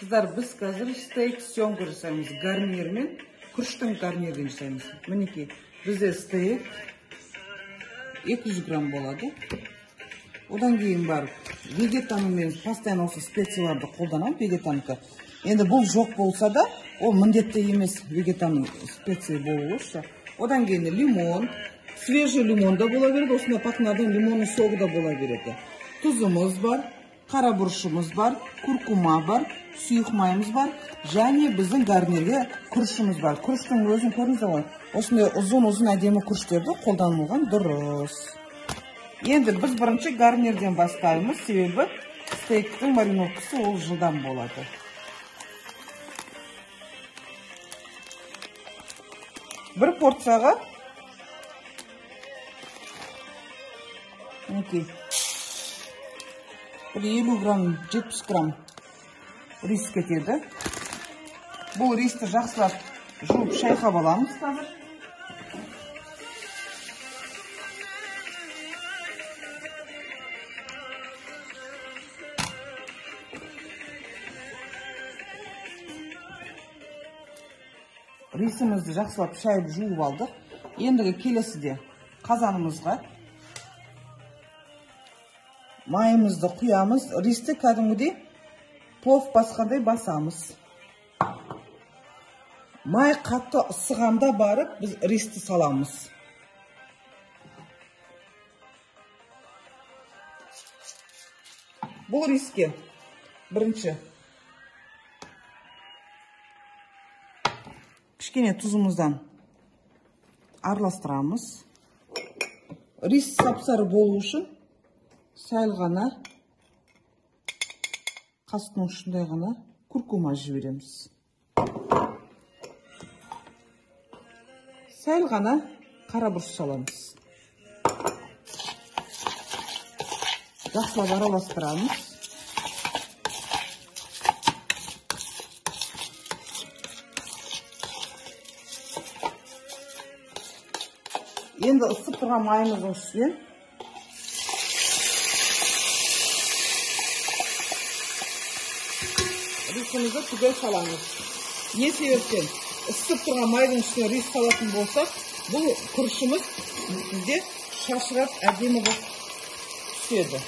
Қыздар, біз қазір стейк семга жасаймыз. Гарнирмен, күріштің гарнирін жасаймыз. Мінекей, бізде стейк 200 грамм болады. Одан кейін барып, вегетаны мен постоянно осы специяларды қолданамын, вегетанікі. Енді бұл жоқ болса да, ол міндетті емес вегетаның специя болуы. Одан кейін лимон, свежий лимон да бола береді, осындай пакнадан лимонның согы да бола береді. Тұзымыз бар, қара бұрышымыз бар, куркума бар, сұйық майымыз бар, және біздің гарнирге күрішіміз бар. Күріштің өзін көрдіңіздер ғой, осындай ұзын-ұзын әдемі күріштерді қолданылған дұрыс. Енді біз бірінші гарнирден бастаймыз, себебі стейктің мариновкасы ол жылдам болады. Бір порцияға мінекей бір 50 грамм, 70 грамм рис кетеді. Бұл ристі жақсылап жуып шайқап аламыз қазір. Рисімізді жақсылап шайып жуып алдық. Ендігі келесіде қазанымызға майымызды құямыз. Ристі кәдімгідей плов басқандай басамыз. Май қатты ысығанда барып біз ристі саламыз. Бұл риске бірінші кішкене тұзымыздан араластырамыз. Рис сап-сары болу үшін сәл ғана қасықтың ұшындай ғана куркума жібереміз. Сәл ғана қара бұрыш саламыз. Жақсылап араластырамыз. Енді ысып тұрған майымыздың үстінен рисімізді түгел саламыз. Не себептен? Ысып тұрған майдың үстіне рис салатын болсақ, бұл күрішіміз бізде шашырап әдемі болып түседі.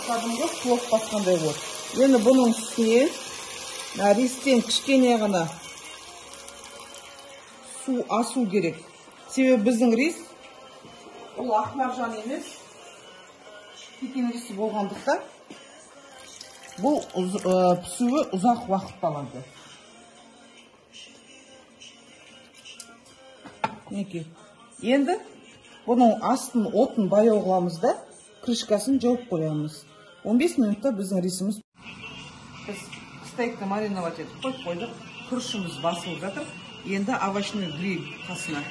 Кәдімгі плов басқандай болады. Енді бұның үстіне ристен кішкене ғана су асу керек. Себебі біздің рис ол ақ маржан емес, пекин рисі болғандықтан бұл пісуі ұзақ уақыт алады. Мінекей. Енді бұның астын отын баяу қыламыз да, крышкасын жауып қоямыз. 15 минутта біздің рисіміз. Біз стейкті мариновать етіп қойып қойдық. Күрішіміз басылып жатыр. Енді овощной гриль қасына.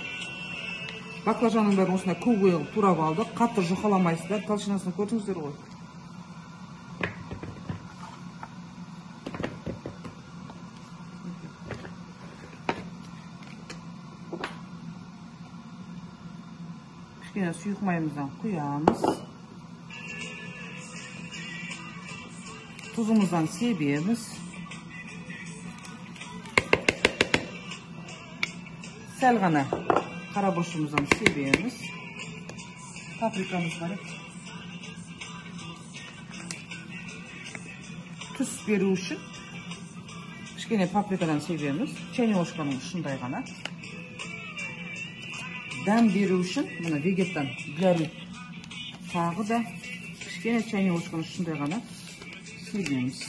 Баклажанның бәрін осындай көк қылып турап алдық. Қатты жұқаламайсыздар. Толщинасын көрдіңіздер ғой. Кішкене сұйық майымыздан құямыз. Тұзымыздан себеміз. Сәл ғана қара бұрышымыздан себеміз. Паприкамыз бар еді. Түс беру үшін кішкене паприкадан себеміз. Чайный ложканың ұшындай ғана. Дәм беру үшін мына вегеттан для рыб тағы да кішкене чайный ложканың ұшындай ғана себеміз.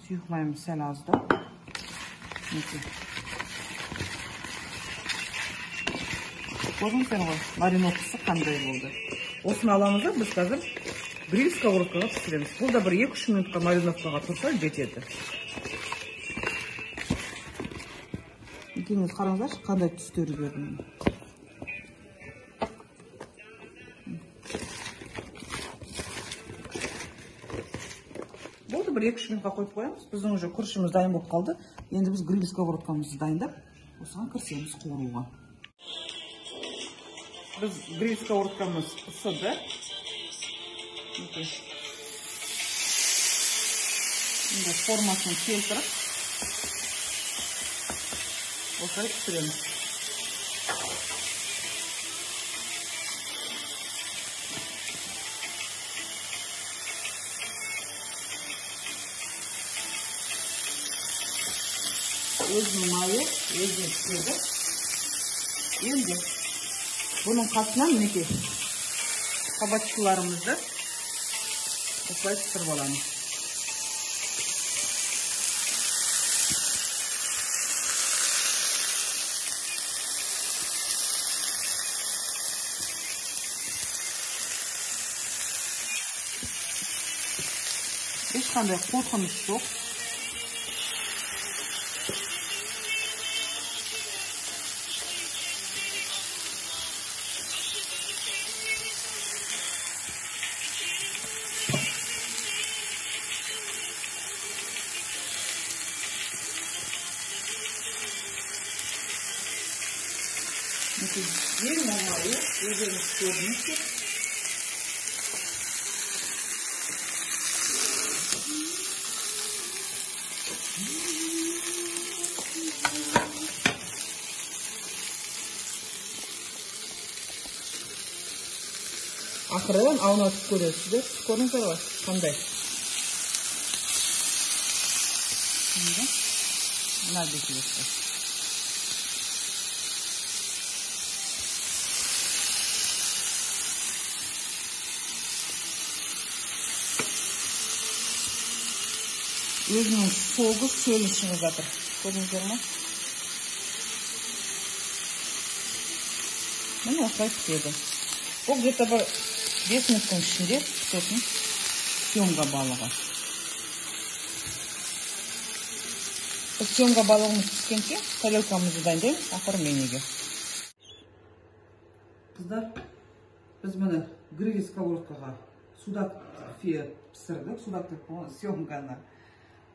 Сұйық майымыз сәл аздау. Көрдіңіздер ғой, мариновкасы қандай болды. Осыны аламыз да біз қазір гриль сковородкаға пісіреміз. Бұл да бір 2-3 минутқа мариновкаға тұрса жетеді. Екеуіңіз қараңыздаршы, қандай түстері берді. Болды, бір 2-3 минутқа қойып қоямыз. Біздің уже күрішіміз дайын болып қалды. Енді біз гриль сковородкамызды дайындап Осыған кірісеміз қуыруға. Біз гриль сковородкамыз ысыды. Енді формасын келтіріп осылай пісіреміз. Өзінің майы өзіне түседі. Енді бұның қасынан мінекей кабачкаларымызды осылай пісіріп аламыз. Ешқандай қорқыныш жоқ. Ең оңайы, өздеріңіз көрдіңіздер. Ақырын аунатып көресіздер. Көрдіңіздер ғой, қандай. Мына беті өтті. Өзінің согы сөлі шығып жатыр. Көрдіңіздер ме? Міне осылай піседі. Бұл где-то бір 5 минуттың ішінде пісетін семга балығы. Біз семга балығымыз піскенше тарелкамызды дайындаймыз оформлениеге. Қыздар, біз міне гриль сковородкаға судак пісірдік, судак деп семганы.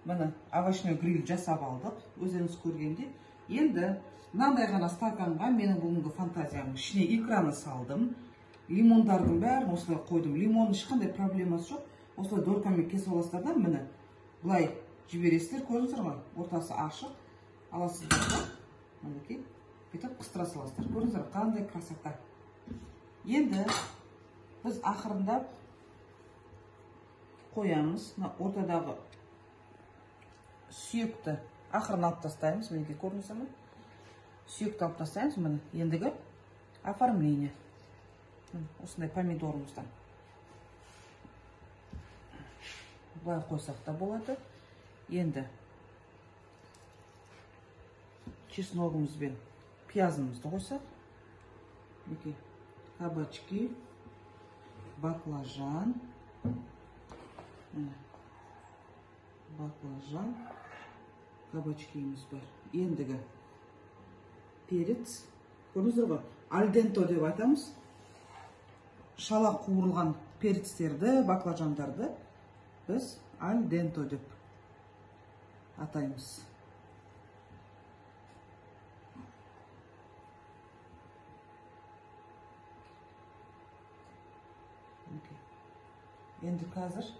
Міне овощной гриль жасап алдық, өздеріңіз көргенде. Енді мынандай ғана стаканға менің бүгінгі фантазиямның ішіне икраны салдым. Лимондардың бәрін осылай қойдым. Лимонның ешқандай проблемасы жоқ. Осылай долькамен кесіп аласыздар да, міне былай жібересіздер, көрдіңіздер ғой, ортасы ашық. Аласыздар да, мінекей, бүйтіп қыстыра саласыздар. Көрдіңіздер, қандай красота. Енді біз ақырындап қоямыз. Мына ортадағы сүйекті ақырын алып тастаймыз. Мінекей, көрдіңіздер ме? Сүйекті алып тастаймыз. Міне, ендігі оформление. Осындай помидорымыздан былай қойсақ та болады. Енді чесногымыз бен пиязымызды қойсақ. Мінекей, кабачки, баклажан, баклажан, кабачкиіміз бар. Ендігі перец, көрдіңіздер ғой, альденто деп айтамыз. Шала қуырылған перецтерді, баклажандарды біз альденто деп атаймыз. Енді қазір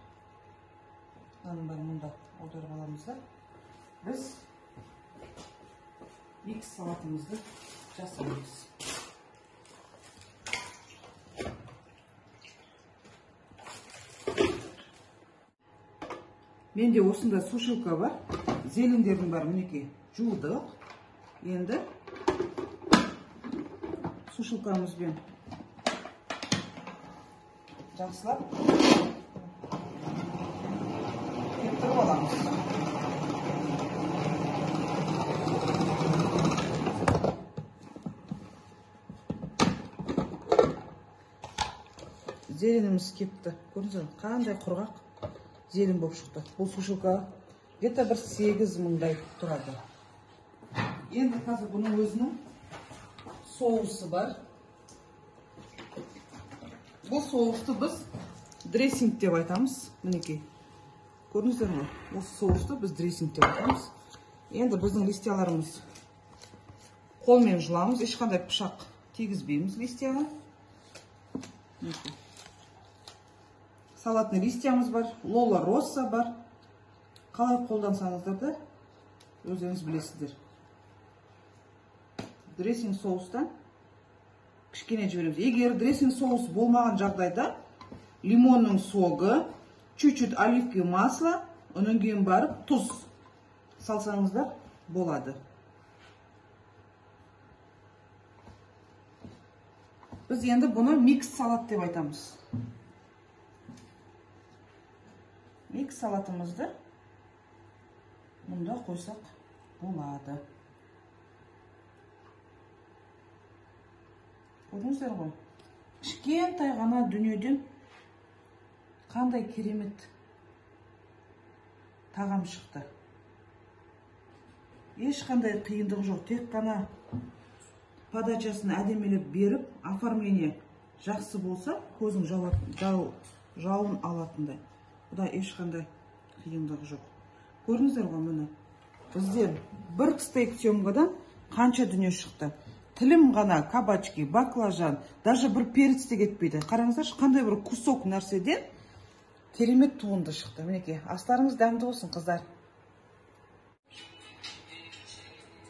мынаның бәрін мұнда аударып аламыз да, біз микс салатымызды жасаймыз. Менде осында сушилка бар. Зелендердің бәрін мінекей жудық. Енді сушилкамызбен жақсылап кептіріп аламыз. Зеленіміз кепті. Көрдіңіз бе, қандай құрғақ зелен болып шықты. Бұл сушилка где-то бір 8 мыңдай тұрады. Енді қазір бұның өзінің соусы бар. Бұл соусты біз дрессинг деп айтамыз. Мінекей, көрдіңіздер ме? Осы соусты біз дрессинг деп айтамыз. Енді біздің листьяларымыз Қолмен жұламыз, ешқандай пышақ тигізбейміз листьяға. Салатный листьямыз бар, лола росса бар. Қалай қолдансаңыздар да өздеріңіз білесіздер. Дрессинг соустан кішкене жібереміз. Егер дрессинг соус болмаған жағдайда лимонның согы, чуть-чуть оливковое масло, одан кейін барып тұз салсаңыздар болады. Біз енді бұны микс салат деп айтамыз. Микс салатымызды мұнда қойсақ болады. Көрдіңіздер ғой? Кішкентай ғана дүниеден қандай керемет тағам шықты. Ешқандай қиындық жоқ, тек қана подачасын әдемілеп беріп, оформление жақсы болса, көзің жауын алатындай. Бұда ешқандай қиындық жоқ. Көрдіңіздер ғой, міне. Бізде бір стейк семгадан қанша дүние шықты. Тілім ғана кабачки, баклажан, даже бір перец те кетпейді. Қараңыздаршы, қандай бір кусок нәрседен керемет туынды шықты. Мінекей, астарыңыз дәмді болсын, қыздар.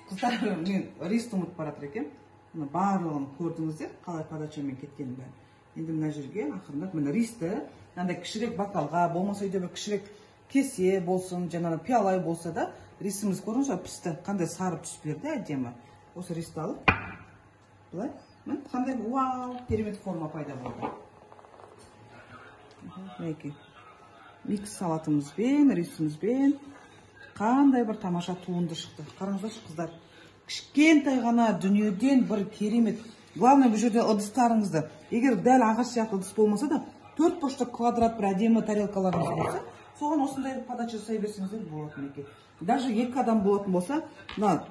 Қыздар, мен ристі ұмытып бара жатыр екенмін. Мына барлығын көрдіңіздер, қалай подачамен кеткенін бәрін. Енді мына жерге ақырындап міне ристі мынандай кішірек бокалға, болмаса үйде бір кішірек кесе болсын, жаңағы пиалай болса да, рисіміз көрдіңіз ғой, пісті, қандай сары түс берді, әдемі. Осы ристі алып, былай, міне қандай вау, керемет форма пайда болды. Мінекей, микс салатымызбен, рисімізбен қандай бір тамаша туынды шықты. Қараңыздаршы, қыздар, кішкентай ғана дүниеден бір керемет. Главное, бұл жерде ыдыстарыңызды, егер дәл ағаш сияқты ыдыс болмаса да, төрт бұрышты квадрат бір әдемі тарелкаларыңыз болса, соған осындай подача жасай берсеңіздер болады. Мінекей, даже екі адам болатын болса, мына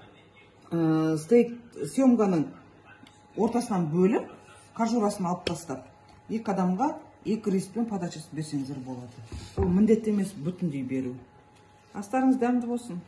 стейк семганың ортасынан бөліп, кожурасын алып тастап, екі адамға екі риспен подачасын берсеңіздер болады. Ол міндетті емес бүтіндей беру. Астарыңыз дәмді болсын.